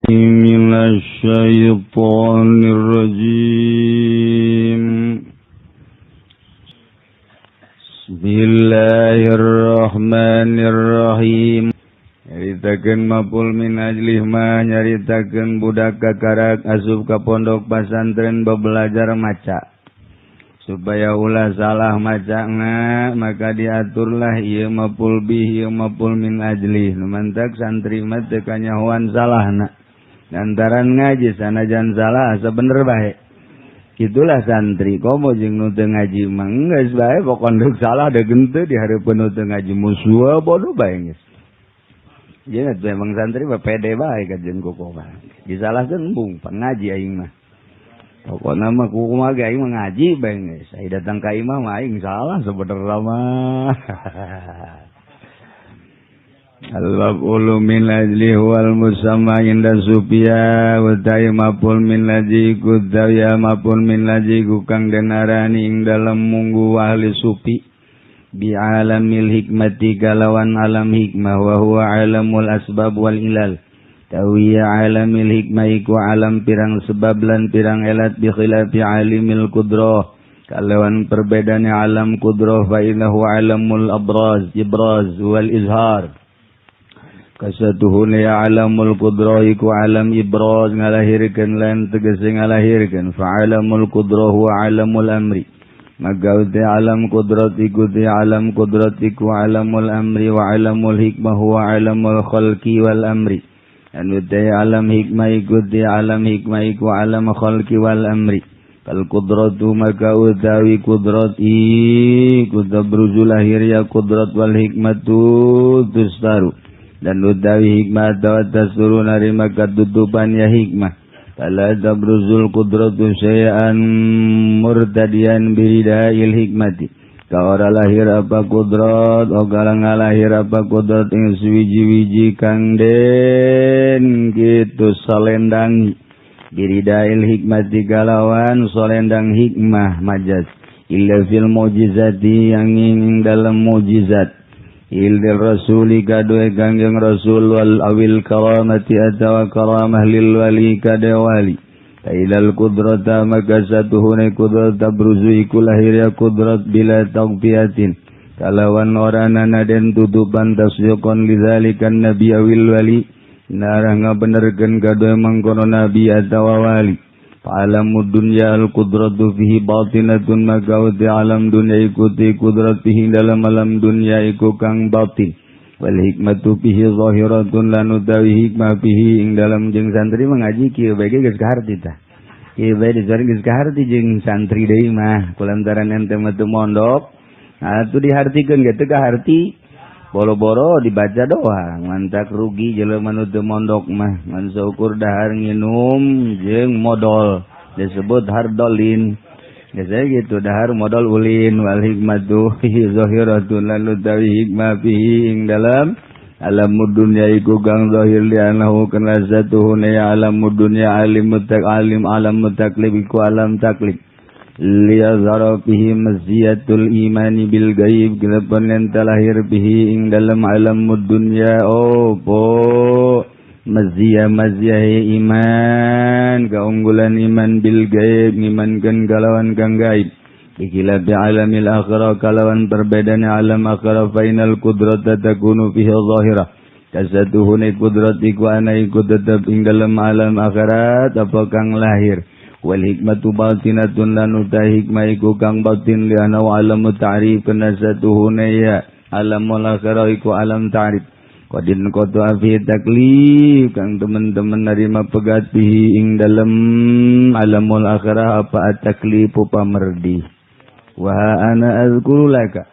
من الشيطان الرجيم. بسم الله الرحمن الرحيم. Nyaritakeun mapul min ajlih mah nyaritakeun budak kakarak asup ka pondok pasantren belajar maca. Supaya ulah salah macana maka diaturlah ieu mapul bih ieu mapul min ajlih. Nu mantak santri mah teu kanyahoan salahna. Lantaran ngaji sanajan salah asa bener bae. Itulah santri komo jeung nu teu ngaji mah geus bae pokon deuk salah deuk henteu di hareupeun nu teu ngaji musuh bodoh bae geus. Jeung atuh emang santri mah pede bae ka jeung kokoh. Disalahkeun embung pangaji aing mah. Pokokna mah kumaha ge aing mah ngaji bae geus. Ai datang ka imah mah aing salah sebenarnya mah. Al-maf'ulu min ajli wal musamma inda sufiya wa ta'imapul min ajli kudaya mapul min ajli kang den arani ing dalem munggu ahli sufi bi alamil hikmati kalawan alam hikmah wa huwa alamul asbab wal ilal tawiya alamil hikmah iku alam pirang sebab lan pirang elat bi khilafi alimil qudrah kalawan perbedane alam qudrah fa innahu alamul abraz ibraz wal izhar. Kasatuhun ya alamul qudrah iku alam ibraz ngalahirkeun lan tegese ngalahirkeun fa alamul qudrah wa alamul amri maka uti alam qudrat iku ti alam qudrat iku alamul amri wa alamul hikmah wa alamul khalqi wal amri an uti alam hikmah iku ti alam hikmah iku alam khalqi wal amri kal qudratu maka utawi qudrat iku tabruzu lahir ya qudrat wal hikmatu tustaru dan utawi hikmah tasuru narima katutupan ya hikmah fala tabruzul qudratu syai'an murtadian biridail hikmati ka ora lahir apa kudrat ogala ngalahir apa kudrat ing suwiji-wiji kang den kitu salendang biridail hikmati kalawan salendang hikmah majaz illa fil mujizati yang ing dalam mujizat ilil rasuli kadue kangjeng rasul wal awil karamati atawa karamah lil wali kade wali tailal qudrata maka satuhune qudrat tabruzu iku lahir ya qudrat bila tagfiatin kalawan ora nana den tutupan tasyukon lidzalikan nabi awil wali narah ngabenerkeun kadue mangkono nabi atawa wali alamud dunya al qudratu fihi batinatun maka uti alam dunya ikuti qudrat fihi dalam alam dunya iku kang batin wal hikmatu fihi zahiratun lan utawi hikmah fihi ing dalam jeung santri mengaji kieu bae geus kaharti tah kieu bae geus kaharti jeung santri deui mah kulantaran ente mah teu mondok atuh dihartikeun ge teu kaharti boro-boro dibaca doang mantak rugi jelema nu teu mondok mah ngan saukur dahar nginum jeung modal disebut hardolin geus gitu dahar modal ulin wal hikmatu fi zahiratun lan utawi hikmah fihi ing dalam alam dunya iku kang zahir li anahu kana zatuhu ya alam dunya alim mutak alim alam mutaklib iku alam taklib liyazhara fihi maziyatul imani bil gaib gelepan lan talahir bihi ing dalam alam dunya opo maziyah maziyah iman keunggulan iman bil gaib imankeun kalawan kang gaib ikila bi alamil akhirah kalawan perbedaan alam akhirah fa inal qudrata takunu fihi zahirah kasatuhune qudrat iku ana iku tetep ing dalam alam akhirat apa kang lahir wal hikmatu batinatun lan uta hikmah iku kang batin li ana wa alam ta'rif kana satuhune ya alamul akhirah iku alam ta'rif qadin qatu fi taklif kang teman-teman narima pegat bihi ing dalem alamul akhirah apa at-taklifu pamerdi wa ana azkuru laka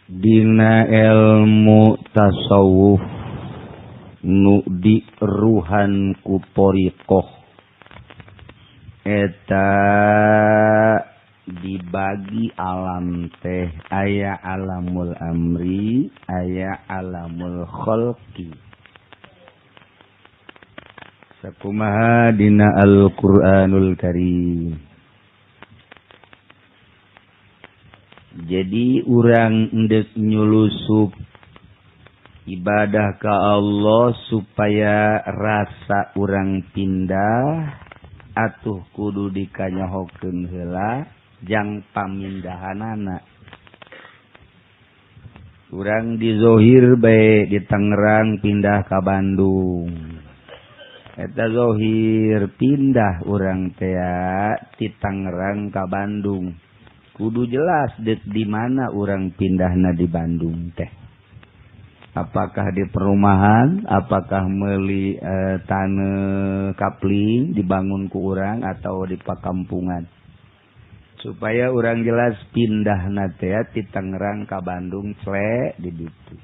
dina ilmu tasawuf nu di ruhan ku thariqah eta dibagi alam teh aya alamul amri aya alamul khalqi sakumaha dina Al-Qur'anul Karim. Jadi urang endek nyulusup Ibadah ka Allah supaya rasa urang pindah atuh kudu dikanyahokeun heula jang pamindahanana. Urang di zohir bae di Tangerang pindah ka Bandung. Eta zohir pindah urang teh ti Tangerang ka Bandung. Kudu jelas di mana urang pindahna di Bandung teh. Apakah di perumahan, apakah meuli tanah kapling dibangun ku urang atau di pakampungan. Supaya urang jelas pindahna teh ti Tangerang ka Bandung cle di ditu.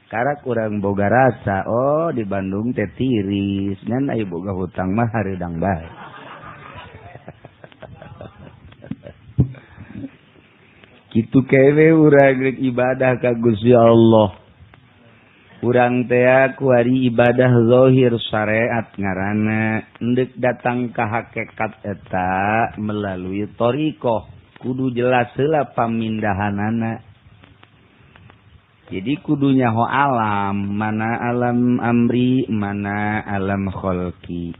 Karak urang boga rasa, oh di Bandung teh tiris, ngan aya boga hutang mah hareudang bae. Kitu kewe urang rek ibadah ka Gusti Allah. Urang teh kuari ibadah zahir syariat ngaranna endek datang ka hakikat eta melalui thariqah kudu jelas heula pamindahanana. Jadi kudu nyaho alam, mana alam amri, mana alam kholqi.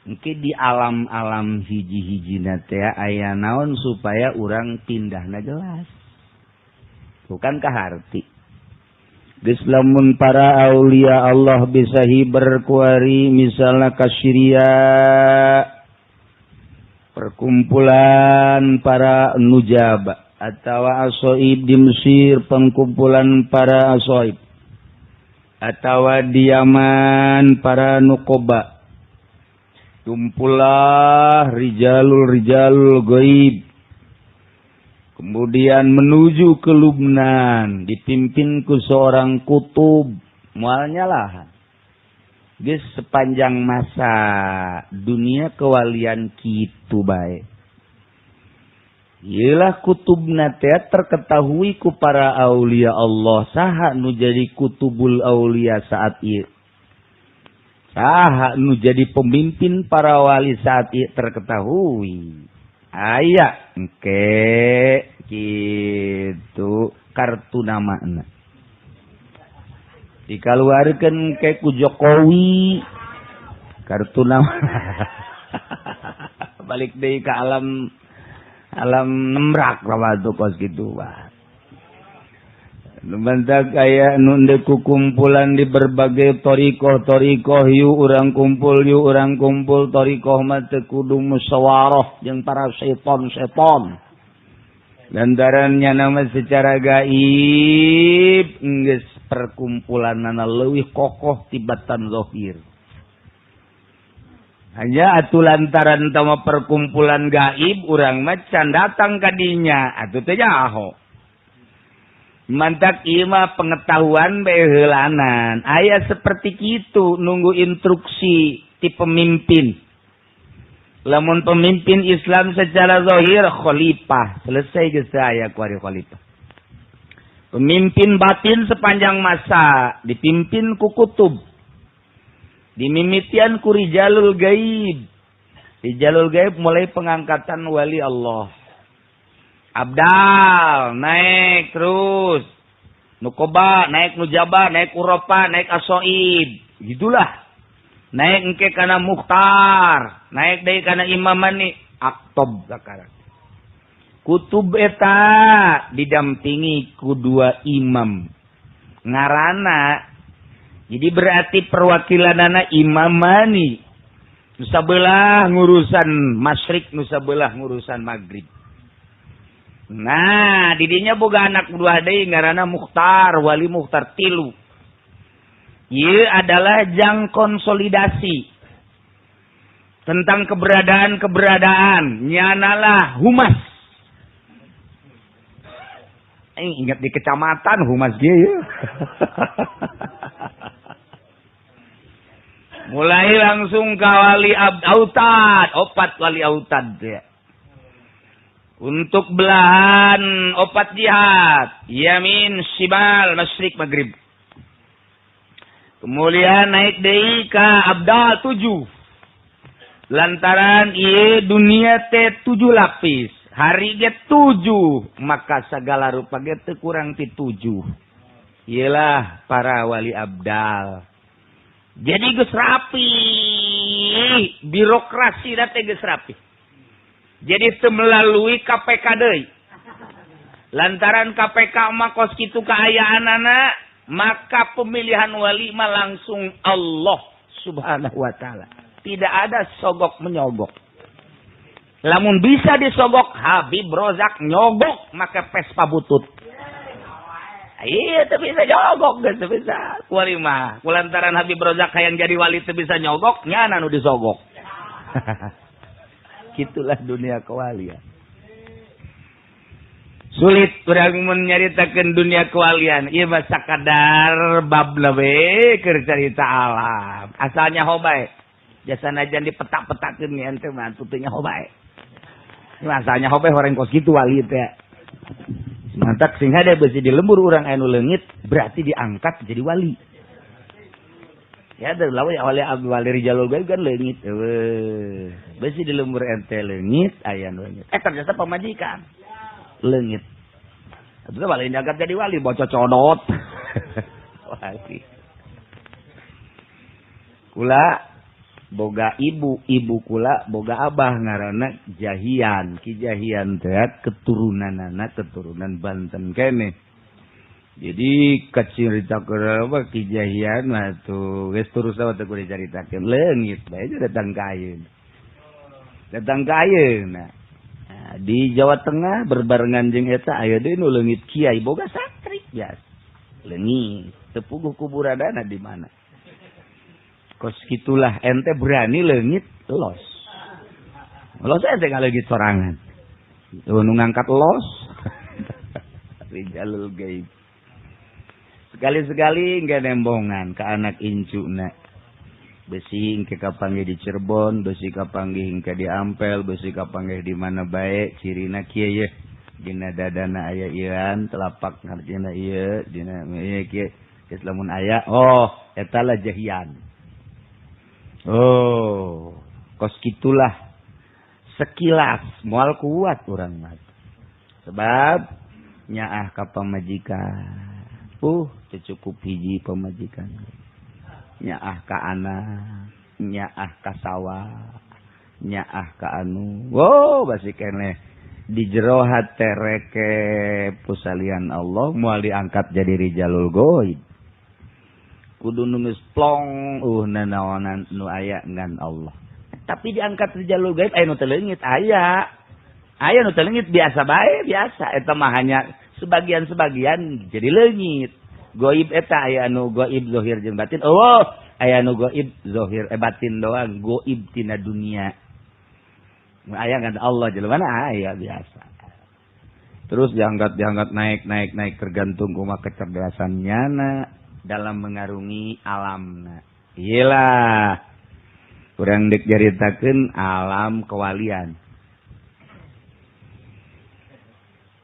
Engke di alam-alam hiji-hijina teh aya naon supaya urang pindahna jelas. Bukan kaharti. Geus lamun para aulia Allah bisa hiber kuari misalna ka Syria perkumpulan para nujaba atawa asoib di Mesir pengkumpulan para asoib atawa di Yaman para nukoba kumpulah rijalul gaib. Kemudian menuju ke Lubnan dipimpin ku seorang kutub mualnya lah. Geus sepanjang masa dunia kewalian kitu bae. Iyalah kutubna teh terketahui ku para aulia Allah saha nu jadi kutubul aulia saat ieu. Saha nu jadi pemimpin para wali saat ieu terketahui. Aya engke kitu kartu namana dikaluarkeun ke ku Jokowi kartu nama balik deui ka alam alam nemrak rawatu kos kitu wah. Bentak aya nu deuk kumpulan di berbagai thariqah-thariqah yuk urang kumpul yuk urang kumpul thariqah mah teu kudu musyawarah jeung para seton-seton. Lantaran nya nama secara gaib geus perkumpulanana leuwih kokoh tibatan zahir. Hanya atuh lantaran tama perkumpulan gaib urang mah can datang ka dinya atuh teh jaho. Mantak ieu mah pengetahuan bae heulanan. Aya seperti kitu nunggu instruksi ti pemimpin. Lamun pemimpin Islam secara zahir khalifah, selesai geus aya ku ari khalifah. Pemimpin batin sepanjang masa dipimpin ku kutub. Dimimitian ku rijalul gaib. Rijalul gaib mulai pengangkatan wali Allah. Abdal naik terus, nukoba naik, nujaba naik, uropa naik, asoib gitulah naik engke kana mukhtar naik deui kana imamani aktob sekarang. Kutub eta didampingi ku dua imam ngarana, jadi berarti perwakilanana imamani nu sabelah ngurusan masyrik nu sabelah ngurusan maghrib. Nah, didinya boga anak dua deui ngaranna Mukhtar, wali Mukhtar tilu. Ieu adalah jang konsolidasi tentang keberadaan-keberadaan. Nyanalah humas. Ingat di kecamatan humas ge ya. Mulai langsung ka wali autad, opat wali autad ya. Untuk belahan opat jihad, yamin, shibal, masyrik, maghrib. Kemudian naik deui ka abdal 7. Lantaran ieu dunia teh 7 lapis, hari ge 7, maka segala rupa ge teu kurang ti 7. Iyalah para wali abdal. Jadi geus rapi, birokrasi teh geus rapi. Jadi teu melalui KPK deui. Lantaran KPK mah kos kitu kaayaanana, maka pemilihan wali mah langsung Allah Subhanahu wa taala. Tidak ada sogok menyogok. Lamun bisa disogok, Habib Rozak nyogok make Vespa butut. Iya, teu bisa nyogok, geus teu bisa. Wali mah, kulantaran Habib Rozak hayang jadi wali teu bisa nyogok, nyana nu disogok. Gitulah dunia kewalian. Sulit urang mun nyaritakeun dunia kewalian. Ieu mah sakadar bab we keur carita alam. Asalnya hobae. Jasa najan dipetak-petakeun ente mah atuh teu nyaho bae. Asalnya hobae horeng kos kitu wali teh. Mantak sing hade besi di lembur urang anu leungit berarti diangkat jadi wali. Ya da lawan wali wali rijalul gaib kan leungit. Eueuh. Besi di lembur ente leungit aya nu leungit. Eh ternyata pamajikan leungit. Atuh wali diangkat jadi wali bocor codot. Wali. Kula boga ibu, ibu kula boga abah ngaranna Jahian. Ki Jahian teh keturunanana keturunan Banten kene. Jadi kacerita apa Ki Jahian mah tuh geus terus teh kudu dicaritakeun leungit bae datang ka ayeuna. Datang ka ayeuna. Nah, di Jawa Tengah berbarengan jeung eta aya deui nu leungit kiai boga santri biasa. Leungit teu puguh kuburanana di mana. Kos gitulah ente berani leungit los. Los ente ngaleungit sorangan. Tuh nu ngangkat los. Rijalul gaib. Sekali-sekali enggak nembongan ke anak incuna. Besi engke kapanggih di Cirebon, besi kapanggih engke di Ampel, besi kapanggih di mana bae, cirina kieu ye. Dina dadana aya ieuan, telapak hartina ieu, dina ieu kieu. Geus lamun aya, oh eta lah jahian. Oh, kos gitulah sekilas moal kuat urang mah. Sebab nyaah ka pamajikan. Teu cukup hiji pamajikan. Nyaah ka anak, nyaah ka sawah, nyaah ka anu. Wow, basi keneh di jero hate reke pusalian Allah moal diangkat jadi rijalul gaib. Kudu nu geus plong nanaonan nu aya ngan Allah. Tapi diangkat rijalul gaib aya nu teu leungit aya. Aya nu teu leungit biasa bae biasa eta mah hanya sebagian-sebagian jadi leungit. Goib eta aya anu goib zahir jeung batin. Oh, aya anu goib zahir batin doang, goib tina dunia. Aya ngan Allah jelema mana aya biasa. Terus diangkat naik naik naik tergantung kumaha kecerdasan nyana dalam mengarungi alamna. Iyalah. Urang dek caritakeun alam kewalian.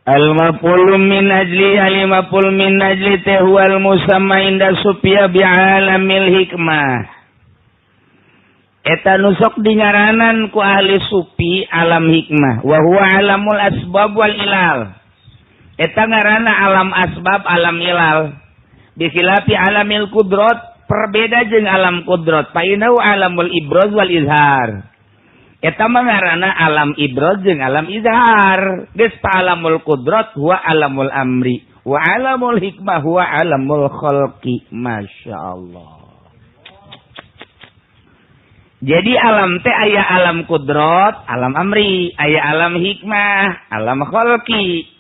Al-maf'ul min ajli al-maf'ul min ajli teh huwal musamma inda sufiya bi'alamil hikmah. Eta nusok dingaranan ku ahli sufi alam hikmah wa huwa alamul asbab wal ilal. Eta ngaranna alam asbab alam ilal. Bikhilafi alamil kudrot, perbeda jeung alam kudrot. Fa innahu alamul ibraz wal izhar. Eta mah ngaranna alam ibraz jeung alam izhar. Geus pa alamul kudrot huwa alamul amri wa alamul hikmah huwa alamul khalqi. Masya Allah. Jadi alam teh aya alam kudrot, alam amri, aya alam hikmah, alam khalqi.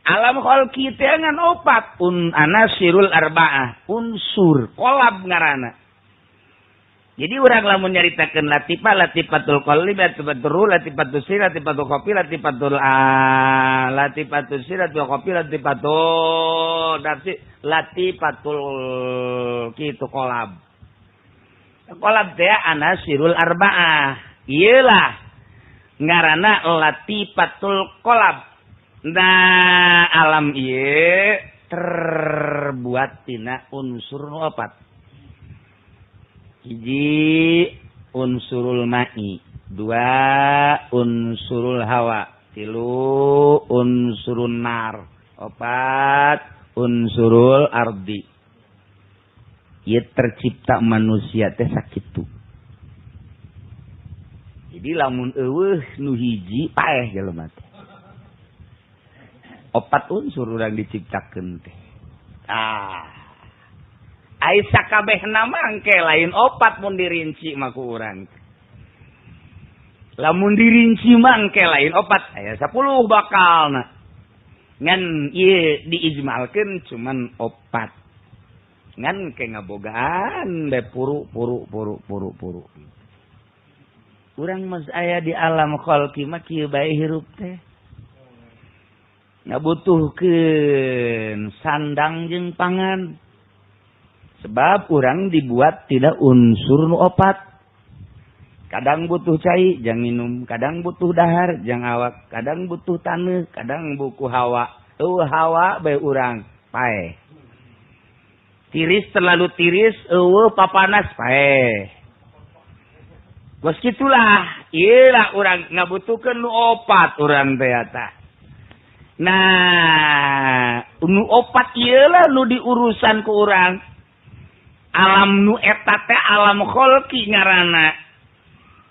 Alam khalqi teh ngan opat un anasirul arba'ah, unsur kolab ngaranna. Jadi urang lamun nyaritakeun latifah, latifatul qalbi, latifatul ruh, latifatul sir, latifatul khafi, latifatul latifatul sir, latifatul khafi, latifatul nafsi, latifatul kitu kolab. Kolab teh anasirul arba'ah. Iyalah ngaranna latifatul kolab. Nah, alam ieu terbuat tina unsur nu opat. Hiji unsurul ma'i, dua unsurul hawa, tilu unsurun nar, opat Unsurul ardi. Ieu tercipta manusia teh sakitu. Jadi lamun eueuh nu hiji paeh jelema teh. Opat unsur urang diciptakeun teh. Ah. Ai sakabehna mangke lain opat mun dirinci mah ku urang. Lamun dirinci mangke lain opat aya 10 bakalna. Ngan ieu diijmalkeun cuman opat. Ngan ke ngabogaan de puru puru puru puru puru. Urang mas aya di alam khalqi mah kieu bae hirup teh. Ngabutuhkeun sandang jeung pangan. Sebab urang dibuat tidak unsur nu opat. Kadang butuh cai jang minum, kadang butuh dahar jang awak, kadang butuh taneuh, kadang buku hawa. Eueuh hawa bae urang paeh. Tiris terlalu tiris, eueuh papanas paeh. Geus kitulah, ieu lah urang ngabutuhkeun nu opat urang teh eta. Nah, nu opat ieu lah nu diurusan ku urang. Alam nu eta teh alam kholqi ngaranna.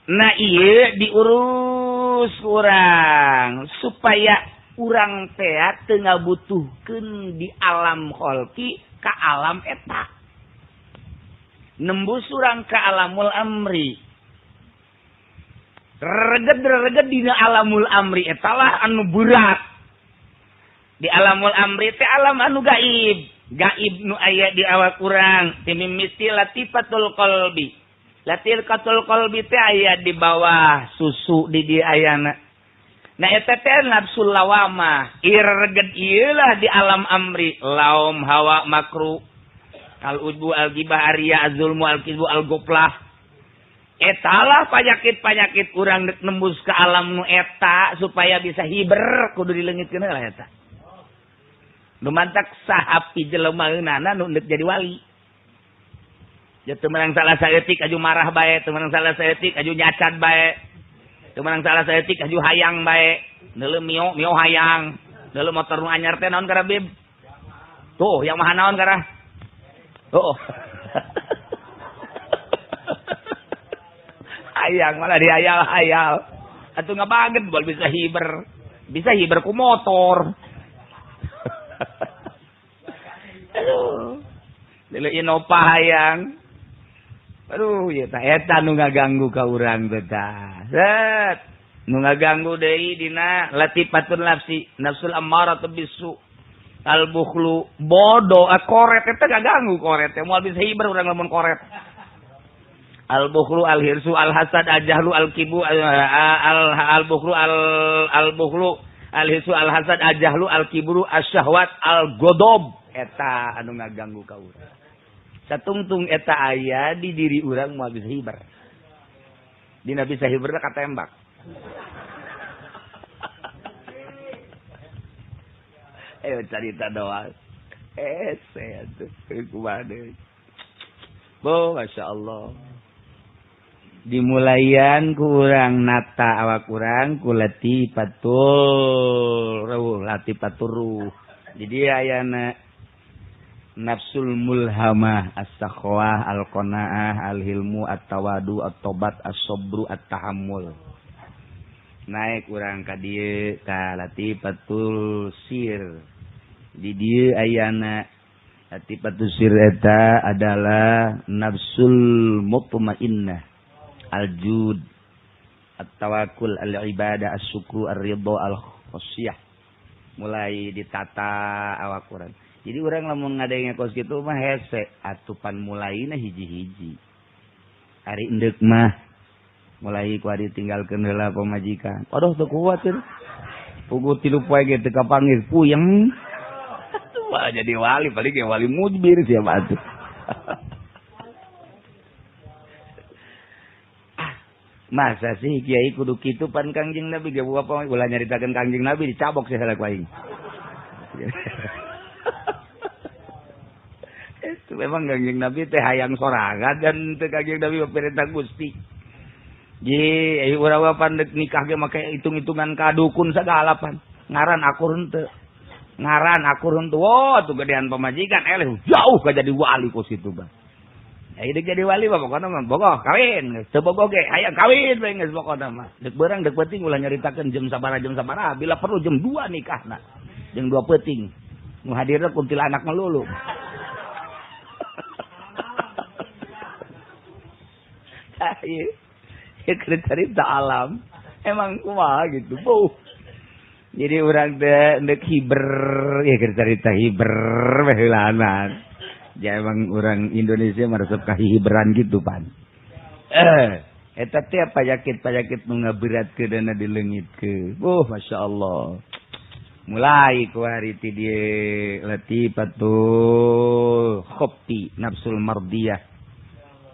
Nah ieu diurus urang supaya urang teh teu ngabutuhkeun di alam kholqi ka alam eta. Nembus urang ka alamul amri. Reged-reged dina alamul amri etalah anu berat. Di alamul amri teh alam anu gaib. Gaib nu aya di awak urang timimiti latifatul qalbi. Latifatul qalbi teh aya di bawah susu di dieu ayana. Nah eta teh nafsul lawamah. Irreged ieu lah di alam amri, laum hawa makru. Al ujbu al ghibah ariya az-zulmu al kizbu al goflah. Etalah penyakit-penyakit urang dek nembus ke alam nu eta supaya bisa hiber kudu dileungitkeun lah eta. Nu mantak sahapi jelema eunana nu deuk jadi wali. Ja teu meunang salah saeutik aju marah bae, teu meunang salah saeutik aju nyacat bae. Teu meunang salah saeutik aju hayang bae. Neuleuh mio, mio hayang. Neuleuh motor nu anyar teh naon karah bib? Tuh, yang maha naon karah? Tuh. Hayang malah dihayal-hayal. Atuh ngabaget bol bisa hiber. Bisa hiber ku motor. Aduh. Neuleuh Innova hayang. Aduh, ieu tah eta nu ngaganggu ka urang teh tah. Set. Nu ngaganggu deui dina latifatun nafsi, nafsul ammaratu bisu. Al bukhlu bodoh, koret eta ngaganggu koret teh moal bisa hiber urang lamun koret. Al bukhlu al hirsu al hasad al jahlu al kibu al bukhlu al bukhlu al hirsu al hasad al jahlu al kibru as syahwat al godob eta anu ngaganggu ka urang. Satungtung eta aya di diri urang moal bisa hiber. Dina bisa hiber katembak. Ayo carita doang. Saya tuh kumaha deui. Bo, Masya Allah. Dimulayan ku urang nata awak urang ku latifatul ruh, latifatur ruh. Jadi ayana nafsul mulhamah, as-sakhwah, al-qanaah, al-hilmu, at-tawadu, at-tobat, as-sabru, at-tahammul. Naik urang ka dieu ka latifatul sir. Di dieu ayana latifatul sir eta adalah nafsul mutmainnah, al-jud, at-tawakkul, al-ibadah, as-syukru, ar-ridha, al-khasyah. Mulai ditata awak urang. Jadi orang lamun ngadengnya kos kitu mah hese atupan mulaina hiji-hiji. Ari endek mah mulai ku ari tinggalkeun heula pamajikan. Aduh teu kuat teu. Puguh 3 poe ge teu kapanggih puyeng. Atuh jadi wali paling ge wali mujbir siapa atuh. Masa sih kiai kudu kitu pan Kangjeng Nabi ge apa ulah nyaritakeun Kangjeng Nabi dicabok sih heula ku aing. Itu memang Kangjeng Nabi teh hayang sorangan dan teh Kangjeng Nabi perintah Gusti. Ji, urang mah pan deuk nikah ge make hitung-hitungan ka dukun sagala pan. Ngaran akur henteu. Ngaran akur henteu, oh tuh gedean pamajikan eleh jauh ka jadi wali kos kitu bah. Ya deuk jadi wali mah pokona mah bogoh kawin, geus teu bogoh ge hayang kawin we geus pokona mah. Deuk beurang deuk peuting ulah nyaritakeun jam sabaraha, bila perlu jam 2 nikahna. Jeung 2 peuting. Nu hadirna kuntilanak melulu. Tah ieu cerita alam emang kumaha gitu. Buh. Jadi urang teh deuk hiber, ya cerita hiber we heulanan. Ya emang orang Indonesia meresep ka hiberan gitu pan. Eta teh panyakit-panyakit nu ngaberatkeun dileungitkeun. Oh, Masya Allah. Mulai ku hari ti dieu latifatul khobti nafsul mardiyah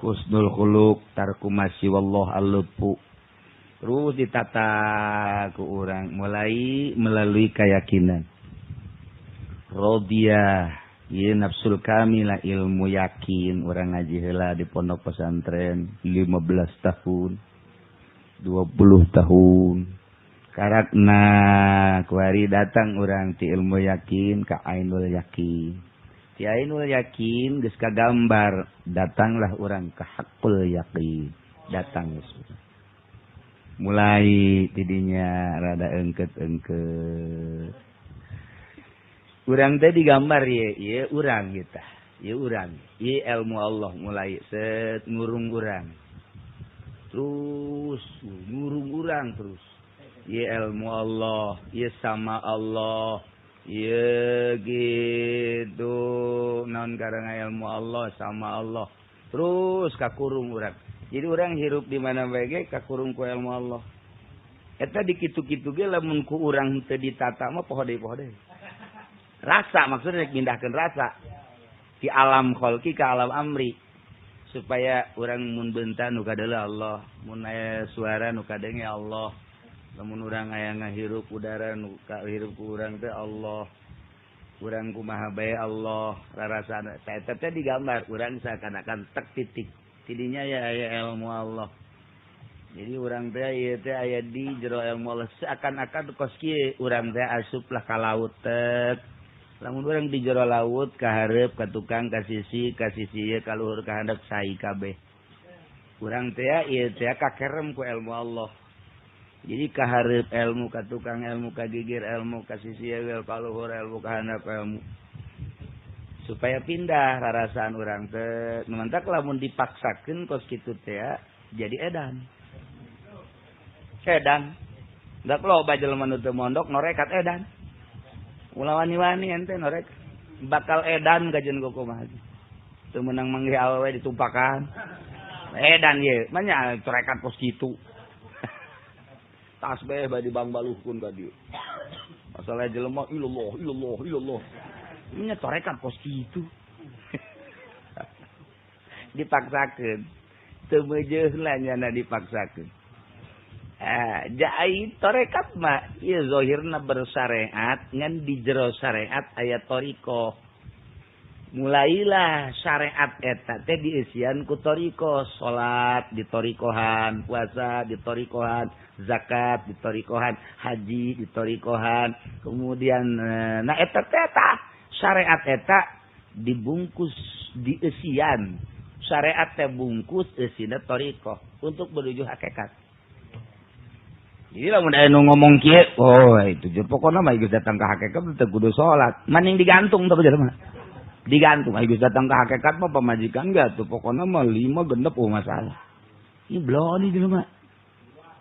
husnul khuluq tarku masyi wallah al-lutfu. Terus ditata ku urang mulai melalui keyakinan. Rodiyah ieu nafsul kamilah ilmu yakin urang ngaji heula di pondok pesantren 15 tahun 20 tahun. Karakna kuari datang urang ti ilmu yakin ka ainul yakin. Ti ainul yakin geus kagambar datanglah urang ka hakul yakin. Datang geus. Mulai tidinya rada engket-engket. Urang teh digambar ye, ye urang kita. Ye urang, ye ilmu Allah mulai set ngurung urang. Terus ngurung urang terus. Ye ilmu Allah, ye sama Allah, ye gitu naon karena ilmu Allah sama Allah. Terus kakurung urang. Jadi orang hirup di mana bae ge kakurung ku ilmu Allah. Eta di kitu-kitu ge lamun ku urang teu ditata mah poho deui poho deui. Rasa maksudnya mindahkeun rasa di alam kholqi ka alam amri supaya urang mun beunta nu kadeuleu Allah, mun aya suara nu kadenge Allah. Lamun urang aya ngahirup udara nu kahirup ku urang teh Allah. Urang kumaha bae Allah rarasana. Eta teh digambar urang seakan-akan tek titik. Tidinya ya aya ilmu Allah. Jadi urang teh ieu teh aya di jero ilmu Allah seakan-akan kos kieu urang teh asuplah ka laut teh. Lamun urang di jero laut ka hareup ka tukang ka sisi ieu ka luhur ka handap sai kabeh. Urang teh ieu teh kakerem ku ilmu Allah. Jadi ka hareup ilmu ka tukang ilmu ka gigir ilmu ka sisi ieu ka luhur ilmu ka handap ilmu. Supaya pindah rarasaan urang teh mantak lamun dipaksakeun kos kitu teh jadi edan. Edan. Dak loba jelema nu teu mondok norekat edan. Ulah wani-wani ente norek bakal edan kajeun kumaha. Teu meunang manggih awewe ditumpakan. Edan ye, manya torekat kos kitu. Tasbih bae dibangbaluhkeun ka dieu. Masalah jelema ilallah ilallah ilallah. Nya torekat kos kitu. Dipaksakeun. Teu meujeuh lah nyana dipaksakeun. Jai torekat mah ieu zahirna bersyariat ngan di jero syariat aya thariqah. Mulailah syariat eta teh diisian ku thariqah, salat ditorikohan, puasa ditorikohan, zakat ditorikohan, haji ditorikohan, kemudian nah eta teh syariat eta dibungkus dieusian. Syariat teh bungkus eusina thariqah untuk menuju hakikat. Jadi lamun aya nu ngomong kieu, oh itu je pokona mah geus datang ka hakikat teu kudu salat. Maning digantung teh jelema. Digantung aya geus datang ka hakikat mah pamajikan ge atuh pokona mah 5 genep oh masalah. Ieu belon ieu jelema.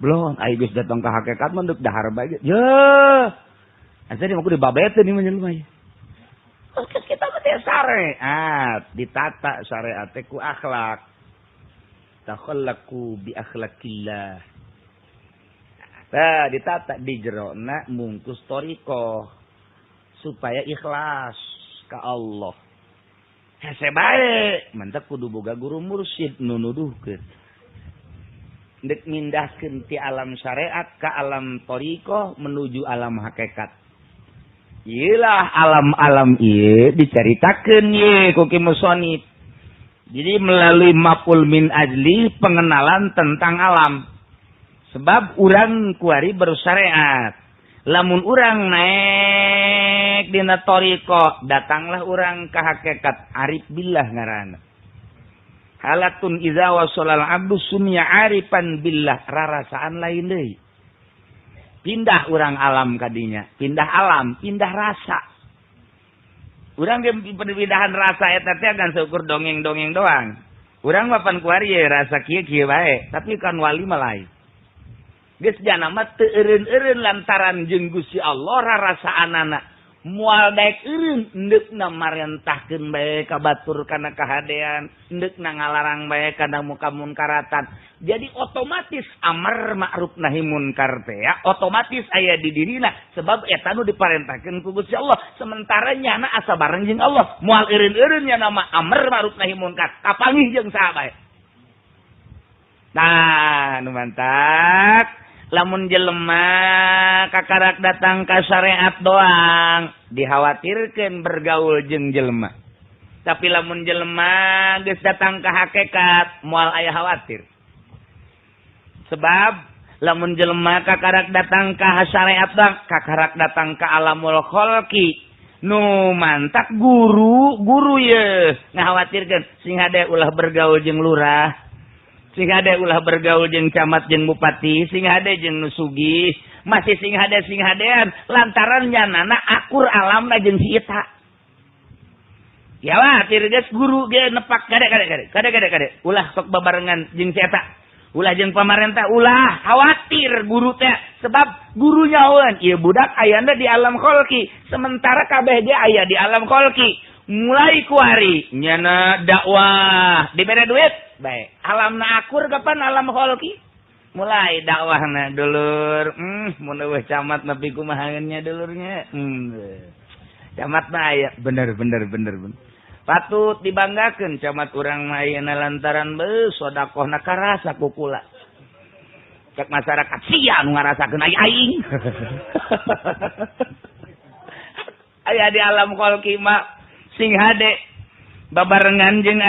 Belon aya geus datang ka hakikat mah deuk dahar bae ge. Yeuh. Asa di mah kudu dibabeteun ieu mah jelema ieu. Kita mah teh syariat, ditata syariat teh ku akhlak. Takhallaqu bi akhlaqillah. Nah, ditata di jerona mungkus thariqah supaya ikhlas ka Allah. Hese bae, mantak kudu boga guru mursyid nu nuduhkeun. Deuk mindahkeun ti alam syariat ka alam thariqah menuju alam hakikat. Iyalah alam-alam ieu dicaritakeun ye ku Ki Musonib. Jadi melalui maf'ul min ajli pengenalan tentang alam. Sebab urang kuari bersyariat. Lamun urang naik Saeutik dina thoriqoh, datanglah urang ka hakikat arif billah ngaranna. Halatun idza wasalal abdu sumya arifan billah, rarasaan lain deui. Pindah urang alam kadinya, pindah alam, pindah rasa. Urang ge pindahan rasa eta teh kan seukur dongeng-dongeng doang. Urang mah pan kuari ye rasa kieu kieu bae, tapi kan wali mah lain. Geus jana mah teu eureun-eureun lantaran jeung Gusti Allah rarasaanana. Moal daek eureun endeukna marentahkeun bae ka batur kana kahadean, endeukna ngalarang bae kana muka munkaratan. Jadi otomatis amar ma'ruf nahi munkar teh ya, otomatis aya di dirina sebab eta nu diparentahkeun ku Gusti Allah. Sementara nyana asa bareng jeung Allah, moal eureun-eureun nyana mah amar ma'ruf nahi munkar, kapanggih jeung saha bae. Nah, nu mantak lamun jelema kakarak datang ka syariat doang dikhawatirkan bergaul jeung jelema, tapi lamun jelema geus datang ka hakikat moal aya khawatir, sebab lamun jelema kakarak datang ka syariat doang, kakarak datang ka alamul kholqi, nu mantak guru guru ye ngakhawatirkeun sing hade ulah bergaul jeung lurah, sing hade ulah bergaul jeung camat jeung bupati, sing hade jeung nu sugih, masih sing hade sing hadean lantaran nyanana akur alamna jeung si eta. Ya watir geus guru ge nepak kade kade kade kade kade kade ulah sok babarengan jeung si eta, ulah jeung pamarentah, ulah khawatir guru teh, sebab guru nyahoan ieu budak ayana di alam kholqi, sementara kabeh ge aya di alam kholqi. Mulai kuari nyana dakwah dibere duit baik, alamna akur kapan alam kholqi mulai dakwahna dulur. Mun eueuh camat nepi kumaha nya dulurnya. Camat mah aya bener bener bener bener, patut dibanggakeun camat urang mah ayeuna lantaran beuh sodakohna karasa ku kula. Cek masyarakat sia nu ngarasakeun ai aing. Aya di alam kholqi mah sing hade babarengan jeung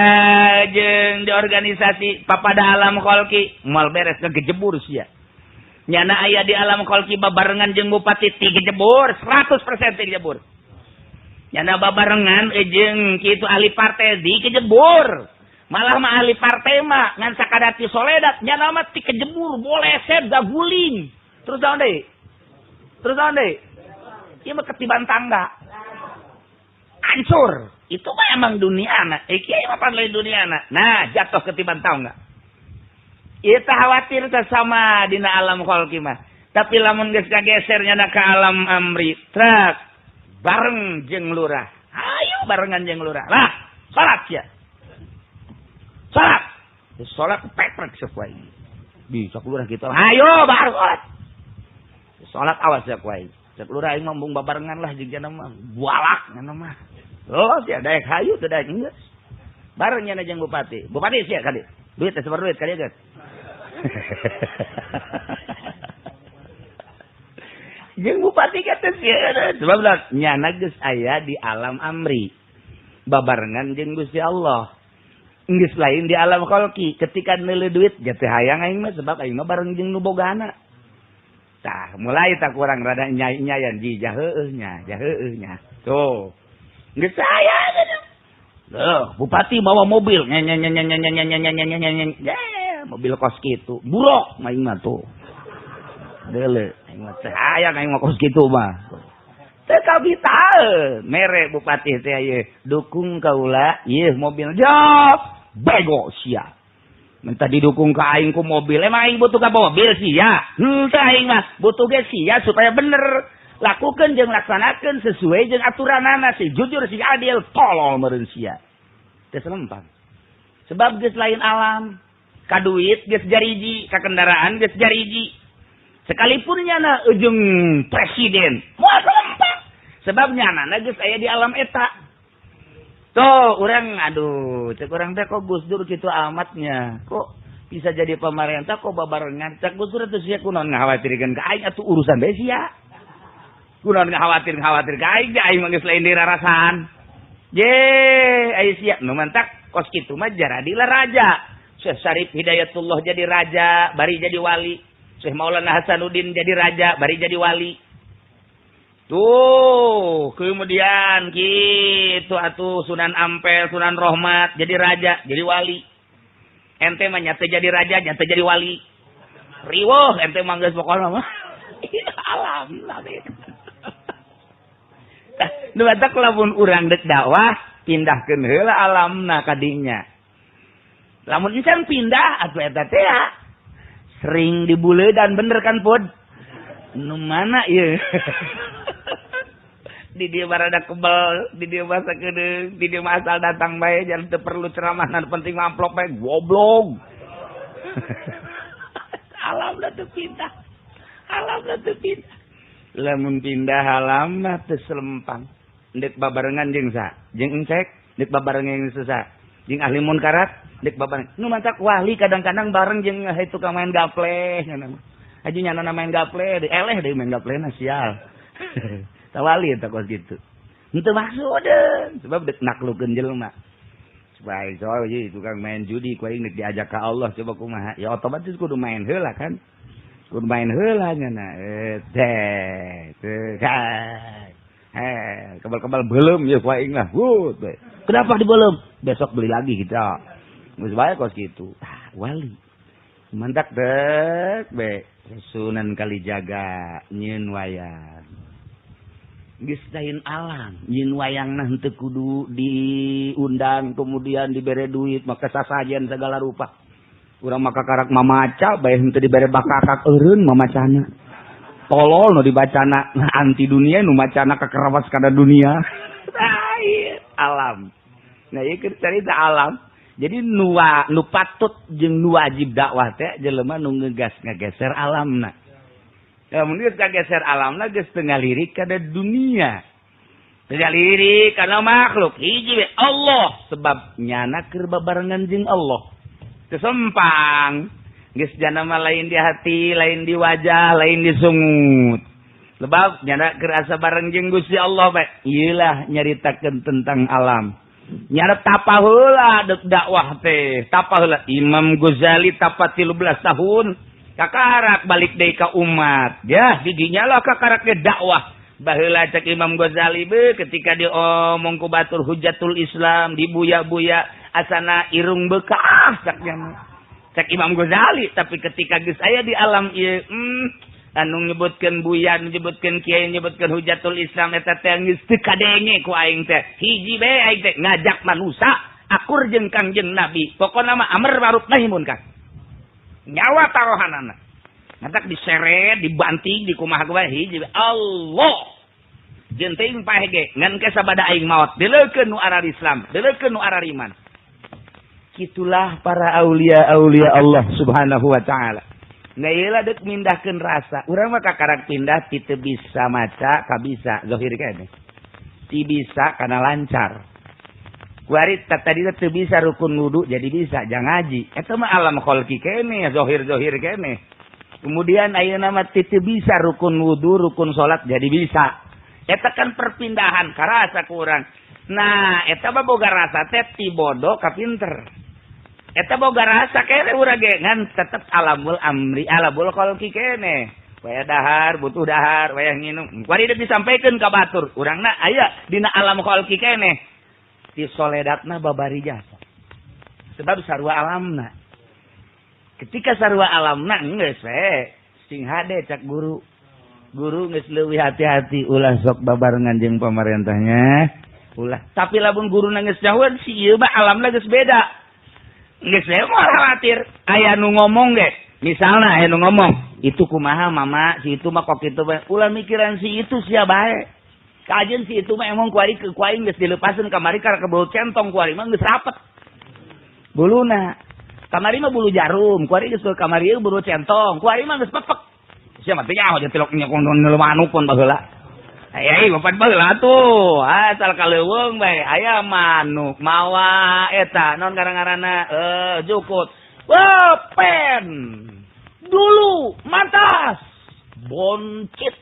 jeung di organisasi papada alam kholqi moal beres, ngegejebur sia. Nyana aya di alam kholqi babarengan jeung bupati tigejebur, 100% tigejebur. Nyana babarengan jeung kitu ahli partai dikejebur, malah mah ahli partai mah ngan sakadati soledat, nyana mah tikejebur boleset gaguling terus. Naon deui? Terus naon deui? Ieu mah ketiban tangga hancur. Itu mah emang dunia anak, eh kiai mah pan lain dunia anak. Nah, jatuh ketiban tangga ieu teh khawatir teh sama dina alam kholqi mah. Tapi lamun geus kageser nyana ka alam amri, truk bareng jeung lurah, ayo barengan jeung lurah lah, salat ya, salat salat peprek sesuai bisa lurah gitu, ayo baru salat salat, awas ya kuai. Cek lurah aing mah embung babarengan lah jeung jana mah bualak ngana mah. Oh sia daek hayu teu daek geus bareng nyana jeung bupati. Bupati sia kali duit teh, sebar duit kali geus jeung bupati kata sia, sebab nyana geus aya di alam amri babarengan jeung Gusti Allah, geus lain di alam kholqi. Ketika neuleuh duit jatuh hayang aing mah, sebab aing mah bareng jeung nu bogana. Tah mulai tak kurang rada nyai-nyayan ji jaheueuh nya jaheueuh nya tuh geus aya. Loh, bupati bawa mobil nyenyenyenyenyenyenyenyenyenyenyenyenyen, mobil kos kitu buruk aing mah tuh deuleu aing mah teh hayang aing mah kos kitu mah teu kabitaeun mere bupati teh ieu dukung kaula ieu mobil jop bego sia minta didukung ka aing ku mobil. Emang aing butuh ka mobil sia? Henteu, aing mah butuh ge sia supaya bener lakukan jeung laksanakeun sesuai jeung aturanana, si jujur si adil. Tolol meureun sia teh selempang, sebab geus lain alam. Ka duit geus jariji, ka kendaraan geus jariji, sekalipun nyana ujung presiden moal selempang, sebab nyana geus aya di alam eta. Tuh urang aduh, cek urang teh kok Gus Dur kitu amatnya, kok bisa jadi pemerintah, kok babarengan. Cek Gus Dur teh sia kunaon ngakhawatirkeun ka aing, atuh urusan bae sia, kunaon ngakhawatir ngakhawatir ka aing, aing mah geus lain dirarasaan ye aya sia. Nu mantak kos kitu mah jaradilah raja. Syekh Syarif Hidayatullah jadi raja bari jadi wali, Syekh Maulana Hasanuddin jadi raja bari jadi wali. Tuh, kemudian gitu atuh Sunan Ampel, Sunan Rohmat jadi raja, jadi wali. Ente mah nyata jadi raja, nyata jadi wali. Riweuh ente mah geus pokona mah. Alam lah. Nu batak lamun urang dek dakwah, pindahkeun heula alamna ka dinya. Lamun encan pindah atuh eta teh sering dibuleudan bener kan Pud? Nu mana ieu? Di dia barada kebel, di dia bahasa kedeung, di dia asal datang bae jangan teu perlu ceramah nu penting amplop bae goblok. Alam lah teu pindah. Alam lah teu pindah. Lamun pindah alam mah teu selempang. Ndek babarengan jeung sa, jeung encek, ndek babarengan jeung sesa. Jeung ahli munkarat, ndek babarengan. Nu mantak wali kadang-kadang bareng jeung tukang main gaple nya. Haji nyana main gaple, eleh deui main gaplena sial. Tawali eta kos kitu. Henteu maksud sebab dek naklukeun jelema. Supaya soal ieu tukang main judi ku aing dek diajak ka Allah coba kumaha. Ya otomatis kudu main heula kan. Kudu main heula nya teh teh. Kebal-kebal belum ya ku aing lah. Hut. Kenapa dibelum? Besok beli lagi kita. Geus bae kos kitu. Ah, wali. Mantak dek be Sunan Kalijaga nyieun wayang. Geus lain alam, nyieun wayangna henteu kudu diundang kemudian dibere duit maka sasajen segala rupa. Urang maka karak mamaca bae henteu dibere bakakak eureun mamacana. Tolol nu dibacana, nah anti dunia nu macana kakerawas kana dunia. Alam. Nah ieu keur carita alam. Jadi nu patut jeung nu wajib dakwah teh jelema nu ngegas ngageser alamna. Lamun geus kageser alamna geus teu ngalirik kana dunia. Teu ngalirik kana makhluk. Hiji we Allah sebab nyana keur babarengan jeung Allah. Kesempang geus jana mah lain di hati, lain di wajah, lain di sungut. Sebab nyana keur asa bareng jeung Gusti Allah bae. Ieu lah nyaritakeun tentang alam. Nyana tapa heula deuk dakwah teh. Tapa heula Imam Ghazali tapa 13 tahun. Kakarak balik deui ka umat. Ya, didinya lah kakarak ge dakwah. Baheula cek Imam Ghazali be ketika diomong ku batur Hujatul Islam dibuya-buya asana irung bekah caknya. Cek Imam Ghazali, tapi ketika geus aya di alam ieu anu nyebutkeun buya, nyebutkeun kiai, nyebutkeun Hujatul Islam eta teh geus teu kadenge ku aing teh. Hiji be aing teh ngajak manusia akur jeung Kangjeng Nabi. Pokona mah amar ma'ruf nahi munkar. Nyawa taruhanana. Ngatak diseret, dibanting, dikumaha kumaha hiji Allah. Jeung teuing paeh ge ngan ke sabada aing maot dileukeun nu arar Islam, dileukeun nu arar iman. Kitulah para aulia-aulia Allah Subhanahu wa taala. Nah ieu lah deuk mindahkeun rasa. Urang mah kakarak pindah ti teu bisa maca ka bisa zahir keneh. Ti bisa kana lancar. Kuari tadi teu bisa rukun wudu jadi bisa jangan ngaji. Eta mah alam kholqi keneh, zahir-zahir keneh. Kemudian ayeuna mah teu bisa rukun wudu, rukun salat jadi bisa. Eta kan perpindahan karasa ku urang. Nah, eta mah boga rasa teh ti bodoh ka pinter. Eta boga rasa keneh urang ge ngan tetep alamul amri, alamul kholqi keneh. Waya dahar, butuh dahar, waya nginum. Kuari deuk disampaikeun ka batur. Urangna aya dina alam kholqi keneh. Di soledatna babari jasa. Sebab sarua alamna. Ketika sarua alamna geus we sing hade cak guru. Guru geus leuwih hati-hati ulah sok babarengan jeung pamarentahnya. Ulah. Tapi lamun guru geus jauhan si ieu mah alamna geus beda. Geus we moal khawatir. Aya nu ngomong ge. Misalna aya nu ngomong, itu kumaha mama, si itu mah kok kitu bae. Ulah mikiran si itu sia bae. Kajen si itu mah emang kuari ke kuaing geus dilepaseun kamari karena kebulu centong kuari mah geus rapet. Buluna. Kamari mah bulu jarum, kuari geus kamari bulu centong, kuari mah geus pepek. Sia mah teh nyaho jeung tilok nya kono manuk pun baheula. Aya ieu bapak baheula tuh, asal ka leuweung bae aya manuk mawa eta naon ngaran-ngaranna jukut. Wah, pen. Dulu mantas. Boncit.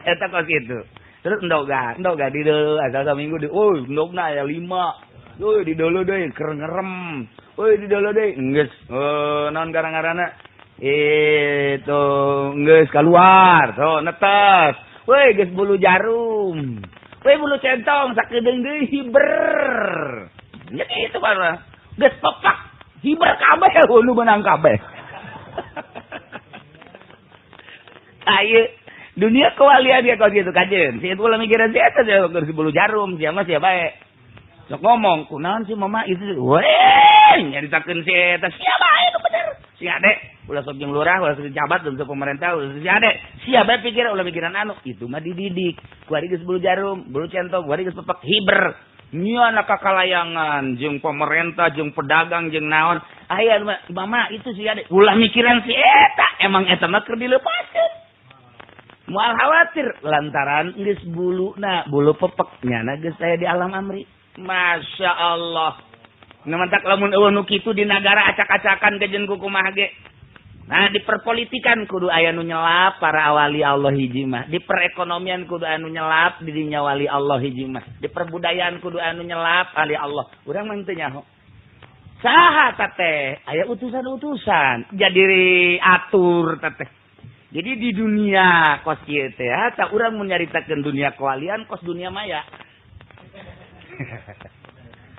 Eta kos kitu. Terus endoga di deuleu asal saminggu di euy endogna aya 5. Euy di deuleu deui keur ngerem. Euy di deuleu deui geus naon ngaran-ngaranna Itu geus keluar, so netes. Woi, geus bulu jarum. Woi, bulu centong sakedeung deui hiber. Nya kitu mah. Geus pepak, hiber kabeh nu meunang kabeh. Ayo dunia kewalian ya kalau gitu kajen. Si itu ulah mikiran si eta geus bulu jarum, sia mah sia bae. Sok ngomong, kunaon sih mama itu? Weh, nyaritakeun si eta sia bae nu bener. Si ade, ulah sok jeung lurah, ulah sok jabat, jeung pemerintah, ulah si ade. Sia bae pikir ulah mikiran anu, itu mah dididik. Kuari geus bulu jarum, bulu centong, kuari geus pepak hiber. Nyana kakalayangan jeung pemerintah, jeung pedagang, jeung naon. Aya mama itu si ade, ulah mikiran si eta, emang eta mah keur dilepaskeun. Moal khawatir lantaran geus buluna, bulu pepek nyana geus aya di alam amri. Masya Allah. Nah, mantak lamun eueuh nu kitu di nagara acak-acakan kejeun ku kumaha ge. Nah, di perpolitikan kudu aya nu nyelap para awali Allah hiji mah. Di perekonomian kudu aya nu nyelap di dinya wali Allah hiji mah. Di perbudayaan kudu aya nu nyelap wali Allah. Urang mah teu nyaho. Saha teh? Aya utusan-utusan jadi atur teh. Jadi di dunia kos kieu teh tah urang mun nyaritakeun dunia kewalian kos dunia maya.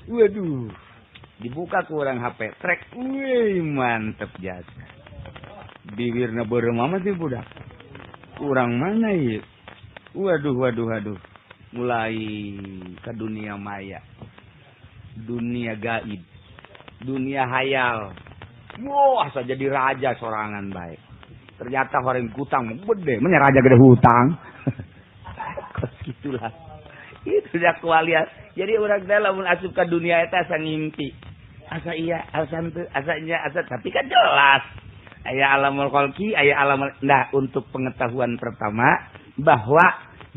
Waduh, dibuka ku urang HP trek, wih mantep jasa. Bibirna beureum amat sih budak. Urang mana ieu? Waduh, waduh, waduh. Mulai ke dunia maya, dunia gaib, dunia hayal. Wah, asa jadi raja sorangan baik. Ternyata orang hutang gede, mana raja gede hutang. Kos gitulah. Itu dah kewalian. Jadi orang teh lamun asup ka dunia eta asa ngimpi. Asa iya, asa henteu, asa nya, asa tapi kan jelas. Aya alamul khalqi, aya alamul. Nah, untuk pengetahuan pertama bahwa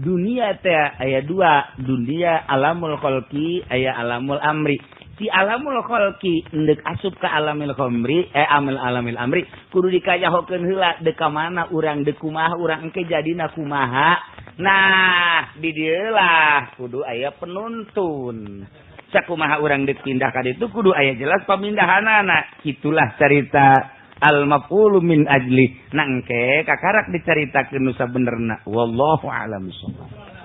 dunia teh aya dua, dunia alamul khalqi, aya alamul amri. Si alamul khalqi endek asup ka alamil khamri, amil alamil amri, kudu dikajahokeun heula deuk ka mana urang, deuk kumaha urang engke jadina kumaha. Nah, di dieu lah kudu aya penuntun. Sakumaha urang deuk pindah ka ditu kudu aya jelas pamindahanana. Itulah cerita al maf'ulu min ajli. Nah engke kakarak dicaritakeun nu sabenerna. Wallahu a'lam bishawab.